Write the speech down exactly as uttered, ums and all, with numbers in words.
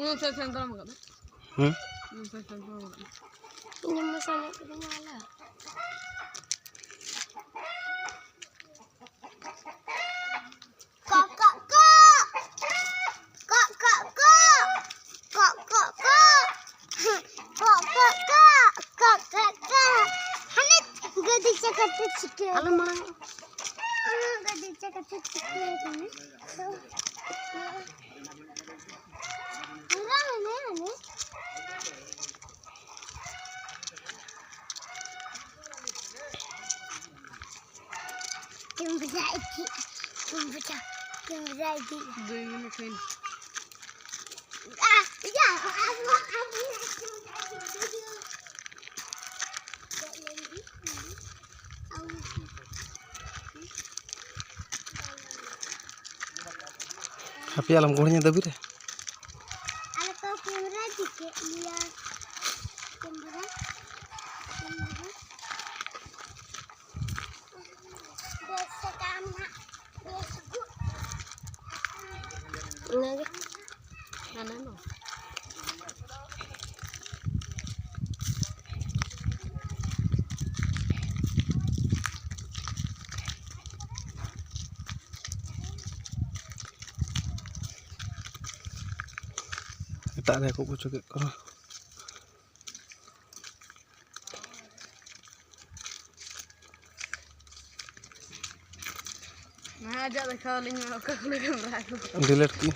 ᱩᱱ ᱥᱮ ᱥᱮᱱ ᱛᱟᱲᱟᱢ ᱟᱠᱟᱫ ᱫᱚ᱾ ᱦᱩᱸ? ᱩᱱ ᱥᱮ ᱥᱮᱱ ᱛᱟᱲᱟᱢ ᱟᱠᱟᱫ ᱫᱚ᱾ ᱤᱧ ᱢᱚᱥᱟ ᱧᱚᱜ ᱠᱤᱫᱤᱧᱟ ᱦᱚᱞᱟ᱾ ᱠᱚᱜ, ᱠᱚᱜ, ᱠᱚᱜ᱾ ᱠᱚᱜ, ᱠᱚᱜ, ᱠᱚᱜ᱾ ᱠᱚᱜ, ᱠᱚᱜ, ᱠᱚᱜ᱾ ᱠᱚᱜ, ᱠᱚᱜ, ᱠᱚᱜ᱾ ᱠᱚᱜ, ᱠᱚᱜ, ᱠᱚᱜ᱾ ᱦᱟᱱᱮ ᱜᱟᱹᱰᱤ ᱪᱟᱠᱟᱛᱮ ᱪᱤᱠᱟᱹ? ᱟᱞᱚ ᱢᱟᱲᱟᱝ᱾ ᱚᱱᱟ ᱜᱟᱹᱰᱤ ᱪᱟᱠᱟᱛᱮ ᱪᱤᱠᱟᱹ ᱠᱟᱱᱟ? ᱦᱟᱱᱟ ᱢᱮᱱᱟᱭᱟ ᱦᱟᱱᱮ᱾ ᱛᱤᱱ ᱵᱟᱡᱟ ᱤᱫᱤ? ᱛᱤᱱ ᱵᱟᱡᱟ? ᱛᱤᱱ ᱵᱟᱡᱟ ᱤᱫᱤ? ᱫᱩᱭ ᱢᱤᱱᱤᱴ ᱦᱩᱭᱱᱟ᱾ ᱟ, ᱤᱭᱟᱹ, ᱟ, ᱟ, ᱟ, ᱦᱟᱯᱮ ᱟᱞᱚᱢ ᱜᱚᱦᱚᱲᱤᱧᱟ ᱫᱟᱹᱵᱤ ᱨᱮ᱾ ᱟᱞᱮ ᱠᱚ ᱠᱮᱢᱨᱟ ᱴᱷᱤᱠ ᱜᱮᱭᱟ᱾ Camera, camera. ᱵᱮᱥ ᱥᱟᱠᱟᱢ ᱱᱟᱜ, ᱵᱮᱥ ᱜᱩ᱾ ᱚᱱᱟᱜᱮ᱾ ᱦᱟᱱᱟ ᱱᱚ᱾ ᱮᱴᱟᱜ ᱨᱮ ᱦᱟᱹᱠᱩ ᱠᱚ ᱪᱚ ᱠᱮᱫ ᱠᱚᱣᱟ᱾ ᱢᱟ ᱟᱡᱟᱜ ᱫᱮᱠᱷᱟᱣ ᱟᱹᱞᱤᱧ ᱢᱮ, ᱚᱠᱟ ᱠᱷᱚᱱ ᱠᱮᱢᱨᱟ ᱟᱹᱜᱩ᱾ ᱰᱤᱞᱤᱴ ᱠᱮᱫ᱾